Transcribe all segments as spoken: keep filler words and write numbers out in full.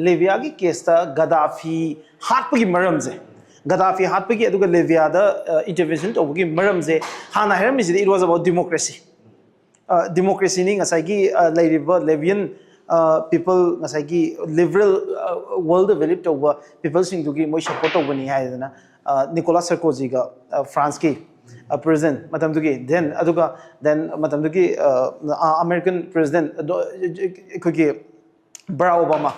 ꯂꯤꯕꯤꯌꯥꯒꯤ ꯀꯦꯁꯇ ꯒꯗꯥꯐꯤ ꯍꯥꯠꯄꯒꯤ ꯃꯔꯝꯁꯦ, ꯒꯗꯥꯐꯤ ꯍꯥꯠꯄꯒꯤ ꯑꯗꯨꯒ ꯂꯤꯕꯤꯌꯥꯗ ꯏꯟꯇꯔꯚꯦꯟꯁꯟ ꯇꯧꯕꯒꯤ ꯃꯔꯝꯁꯦ, ꯍꯥꯟꯅ ꯍꯥꯏꯔꯝꯃꯤꯁꯤꯗꯤ it was about democracy. ꯗꯤꯃꯣꯀ꯭ꯔꯦꯁꯤꯅꯤ, ꯉꯁꯥꯏꯒꯤ ꯂꯩꯔꯤꯕ ꯂꯦꯕꯤꯌꯟ ꯄꯤꯄꯜ, ꯉꯁꯥꯏꯒꯤ ꯂꯤꯕꯔꯦꯜ ꯋꯥꯔꯜꯗ ꯕꯤꯂꯤꯞ ꯇꯧꯕ ꯄꯤꯄꯜꯁꯤꯡꯗꯨꯒꯤ ꯃꯣꯏ ꯁꯄꯣꯔꯠ ꯇꯧꯕꯅꯤ ꯍꯥꯏꯗꯅ ꯅꯤꯀꯣꯂꯥꯁ ꯁꯔꯀꯣꯖꯤꯒ, ꯐ꯭ꯔꯥꯟꯁꯀꯤ ꯄ꯭ꯔꯦꯁꯤꯗꯦꯟ ꯃꯇꯝꯗꯨꯒꯤ, ꯗꯦꯟ ꯑꯗꯨꯒ ꯗꯦꯟ ꯃꯇꯝꯗꯨꯒꯤ ꯑꯃꯦꯔꯤꯀꯟ ꯄ꯭ꯔꯦꯁꯤꯗꯦꯟ ꯑꯩꯈꯣꯏꯒꯤ ꯕꯔꯥꯛ ꯑꯣꯕꯥꯃꯥ,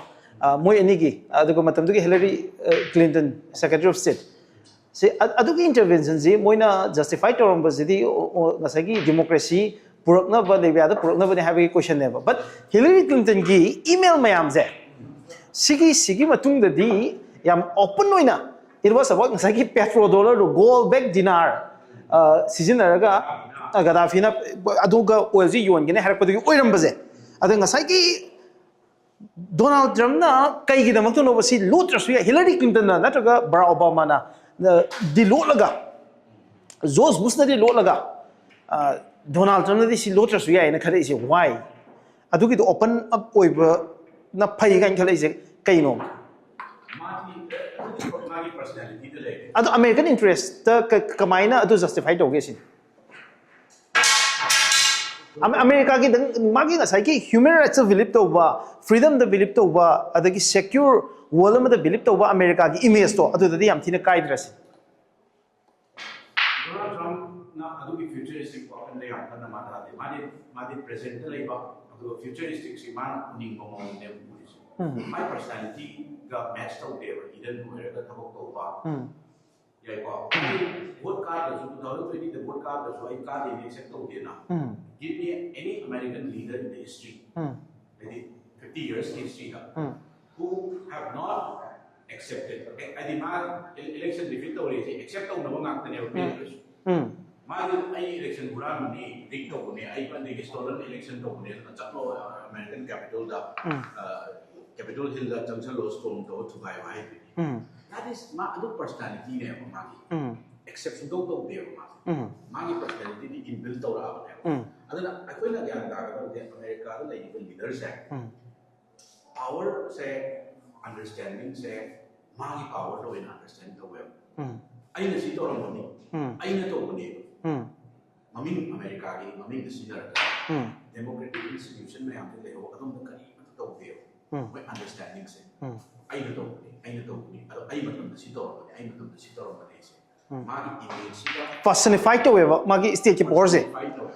ꯃꯣꯏ ꯑꯅꯤꯒꯤ, ꯑꯗꯨꯒ ꯃꯇꯝꯗꯨꯒꯤ Hillary Clinton, secretary of state, ꯁꯤ ꯑꯗꯨꯒꯤ ꯏꯟꯇꯔꯚꯦꯟꯁꯟꯁꯤ ꯃꯣꯏꯅ ꯖꯁꯇꯤꯐꯥꯏ ꯇꯧꯔꯝꯕꯁꯤꯗꯤ ꯉꯁꯥꯏꯒꯤ ꯗꯤꯃꯣꯀ꯭ꯔꯦꯁꯤ ꯄꯨꯔꯛꯅꯕ, ꯂꯤꯕꯤꯌꯥꯗ ꯄꯨꯔꯛꯅꯕꯅꯦ ꯍꯥꯏꯕꯒꯤ ꯀꯣꯏꯁꯟꯅꯦꯕ. ꯕꯠ ꯍꯤꯂꯔꯤ ꯀ꯭ꯂꯤꯟꯇꯟꯒꯤ ꯏꯃꯦꯜ ꯃꯌꯥꯝꯁꯦ, ꯁꯤꯒꯤ ꯁꯤꯒꯤ ꯃꯇꯨꯡꯗꯗꯤ ꯌꯥꯝ ꯑꯣꯄꯟ ꯑꯣꯏꯅ, it was about ꯉꯁꯥꯏꯒꯤ ꯄꯦꯇ꯭ꯔꯣ ꯗꯣꯂꯔꯗꯣ, ꯒꯣꯜ ꯕꯦꯛ ꯗꯤꯅꯥꯔ ꯁꯤꯖꯤꯟꯅꯔꯒ ꯒꯗꯥꯐꯤꯅ ꯑꯗꯨꯒ ꯑꯣꯏꯜꯁꯤ ꯌꯣꯟꯒꯅꯤ ꯍꯥꯏꯔꯛꯄꯗꯨꯒꯤ ꯑꯣꯏꯔꯝꯕꯁꯦ. ꯑꯗ ꯉꯁꯥꯏꯒꯤ ꯗꯣꯅꯥꯜꯗ ꯇ꯭ꯔꯝꯞꯅ ꯀꯩꯒꯤꯗꯃꯛꯇꯅꯣꯕ ꯁꯤ ꯂꯣꯠꯇ꯭ꯔꯁꯨ ꯌꯥꯏ, ꯍꯤꯂꯔꯤ ꯀ꯭ꯂꯤꯟꯇꯟꯅ ꯅꯠꯇ꯭ꯔꯒ ꯕꯔꯥꯛ ꯑꯣꯕꯥꯃꯥꯅ ꯗꯤ ꯂꯣꯠꯂꯒ, ꯖꯣꯔꯖ ꯕꯨꯁꯅꯗꯤ ꯂꯣꯠꯂꯒ, ꯗꯣꯅꯥꯜꯗ ꯇ꯭ꯔꯝꯞꯅꯗꯤ ꯁꯤ ꯂꯣꯠꯇ꯭ꯔꯁꯨ ꯌꯥꯏꯅ ꯈꯜꯂꯛꯏꯁꯦ? ꯋꯥꯏ? ꯑꯗꯨꯒꯤꯗꯣ ꯑꯣꯄꯟ ꯑꯞ ꯑꯣꯏꯕꯅ ꯐꯩ ꯀꯥꯏꯅ ꯈꯜꯂꯛꯏꯁꯦ ꯀꯩꯅꯣ? ꯑꯗꯣ ꯑꯃꯦꯔꯤꯀꯟ ꯏꯟꯇꯔꯦꯁꯇ ꯀꯃꯥꯏꯅ ꯑꯗꯨ ꯖꯁꯇꯤꯐꯥꯏ ꯇꯧꯒꯦ ꯁꯤꯅꯤ? ꯑꯃꯦꯔꯤꯀꯥꯒꯤ, ꯃꯥꯒꯤ ꯉꯁꯥꯏꯒꯤ ꯍ꯭ꯌꯨꯃꯦꯟ ꯔꯥꯏꯠꯁꯇ ꯕꯤꯂꯤꯞ ꯇꯧꯕ, ꯐ꯭ꯔꯤꯗꯝꯗ ꯕꯤꯂꯤꯞ ꯇꯧꯕ, ꯑꯗꯒꯤ ꯁꯦꯀ꯭ꯌꯨꯔ ꯋꯥꯔꯜ ꯑꯃꯗ ꯕꯤꯂꯤꯞ ꯇꯧꯕ ꯑꯃꯦꯔꯤꯀꯥꯒꯤ ꯏꯃꯦꯖꯇꯣ ꯑꯗꯨꯗꯗꯤ ꯌꯥꯝ ꯊꯤꯅ ꯀꯥꯏꯗ꯭ꯔꯁꯤ. ꯗꯣꯅꯥꯜꯗ ꯇ꯭ꯔꯝꯞꯅ ꯑꯗꯨꯒꯤ ꯐ꯭ꯌꯨꯆꯔꯤꯁꯇꯤꯛ ꯋꯥꯈꯜꯗ ꯌꯥꯝ ꯀꯟꯅ ꯃꯥꯟꯅꯗꯦ꯫ ꯃꯥꯗꯤ ꯃꯥꯗꯤ ꯄ꯭ꯔꯦꯖꯦꯟꯇ ꯂꯩꯕ, ꯑꯗꯨꯒ ꯐ꯭ꯌꯨꯆꯔꯤꯁꯇꯤꯛꯁꯤ ꯃꯥꯅ ꯎꯅꯤꯡꯕ ꯃꯑꯣꯡꯅꯦꯕ ꯎꯔꯤꯁꯦ. ꯃꯥꯏ ꯄꯔꯁꯅꯥꯂꯤꯇꯤꯒ ꯃꯦꯠꯆ ꯇꯧꯗꯦꯕ, ꯏꯗꯟ ꯑꯣꯏꯔꯒ ꯊꯕꯛ ꯇꯧꯕ, ꯌꯥꯏꯀꯣ? ꯚꯣꯠ ꯀꯥꯗ꯭ꯔꯁꯨ, ꯇꯨ ꯊꯥꯎꯖꯟ ꯇ꯭ꯋꯦꯟꯇꯤꯗ ꯚꯣꯠ ꯀꯥꯗ꯭ꯔꯁꯨ ꯑꯩ ꯀꯥꯗꯦꯅ ꯑꯦꯛꯁꯦꯞ ꯇꯧꯗꯦꯅ. Give me any American leader in the history, ꯍꯥꯏꯗꯤ ꯐꯤꯐꯇꯤ ꯌꯔꯁꯀꯤ ꯍꯤꯁꯇ꯭ꯔꯤꯗ, who have not accepted, ꯍꯥꯏꯗꯤ ꯃꯥ ꯏꯂꯦꯛꯁꯟ ꯗꯤꯐꯤꯠ ꯇꯧꯔꯦꯁꯦ ꯑꯦꯛꯁꯦꯞ ꯇꯧꯅꯕ ꯉꯥꯛꯇꯅꯦꯕ ꯄꯤꯔꯤꯕꯁꯨ. ꯃꯥꯗꯤ ꯑꯩ ꯏꯂꯦꯛꯁꯟ ꯍꯨꯔꯥꯟꯕꯅꯤ, ꯔꯤꯛ ꯇꯧꯕꯅꯦ, ꯑꯩ ꯃꯟꯗꯦꯒꯤ ꯁ꯭ꯇꯣꯂꯟ ꯏꯂꯦꯛꯁꯟ ꯇꯧꯕꯅꯦ, ꯑꯗꯨꯅ ꯆꯠꯂꯣ ꯑꯃꯦꯔꯤꯀꯟ ꯀꯦꯄꯤꯇꯣꯜꯗ, ꯀꯦꯄꯤꯇꯣꯜ ꯍꯤꯜꯗ ꯆꯪꯁꯜꯂꯣ, ꯁ꯭ꯇꯣꯝ ꯇꯧꯔ ꯊꯨꯒꯥꯏꯌꯣ ꯍꯥꯏꯗꯣꯏꯅꯤ. That is ꯃꯥ ꯑꯗꯨ ꯄꯔꯁꯅꯥꯂꯤꯇꯤꯅꯦꯕ ꯃꯥꯒꯤ. ꯑꯦꯛꯁꯦꯞ ꯁꯨꯡꯇꯧ ꯇꯧꯗꯦꯕ ꯃꯥꯁꯦ. ꯃꯥꯒꯤ ꯄꯔꯁꯅꯥꯂꯤꯇꯤꯗꯤ ꯏꯟꯕꯤꯜ ꯇꯧꯔꯛꯑꯕꯅꯦꯕ. ꯑꯗꯨꯅ ꯑꯩꯈꯣꯏꯅ ꯒ꯭ꯌꯥꯟ ꯇꯥꯒꯗꯕꯗꯤ ꯑꯃꯦꯔꯤꯀꯥꯗ ꯂꯩꯔꯤꯕ ꯂꯤꯗꯔꯁꯦ Power ꯁꯦ, understanding ꯁꯦ ꯃꯥꯒꯤ power ꯗ ꯑꯣꯏꯅ understand ꯇꯧꯋꯦꯕ꯫ ꯎꯝ ꯑꯩꯅ ꯁꯤ ꯇꯧꯔꯝꯕꯅꯤ, ꯎꯝ ꯑꯩꯅ ꯇꯧꯕꯅꯦ꯫ ꯎꯝ ꯃꯃꯤꯡ ꯑꯃꯦꯔꯤꯀꯥꯒꯤ ꯃꯃꯤꯡꯗ ꯁꯤꯖꯤꯟꯅꯔꯒ ꯎꯝ democratic institution ꯃꯌꯥꯝꯁꯦ ꯂꯩꯍꯧꯕ ꯑꯗꯨꯝꯕ ꯀꯔꯤꯃꯠꯇ ꯇꯧꯗꯦꯕ꯫ ꯎꯝ ꯃꯣꯏ understanding ꯁꯦ, ꯎꯝ ꯑꯩꯅ ꯇꯧꯕꯅꯤ, ꯑꯩꯅ ꯇꯧꯕꯅꯤ, ꯑꯗꯣ ꯑꯩ ꯃꯇꯝꯗ ꯁꯤ ꯇꯧꯔꯝꯕꯅꯤ, ꯑꯩ ꯃꯇꯝꯗ ꯁꯤ ꯇꯧꯔꯝꯕꯅꯤ ꯁꯦ꯫ ꯎꯝ. ꯃꯥꯒꯤ image ꯁꯤꯗ personify ꯇꯧꯋꯦꯕ ꯃꯥꯒꯤ state ꯀꯤ power ꯁꯦ꯫ Personify ꯇꯧꯋꯦ꯫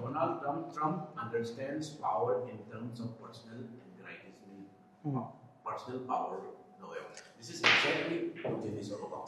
Donald Trump, Trump understands power in terms of personal aggrandizement. Um. Personal power ꯂꯧꯋꯦꯕ꯫ This is exactly Putin is all about. So,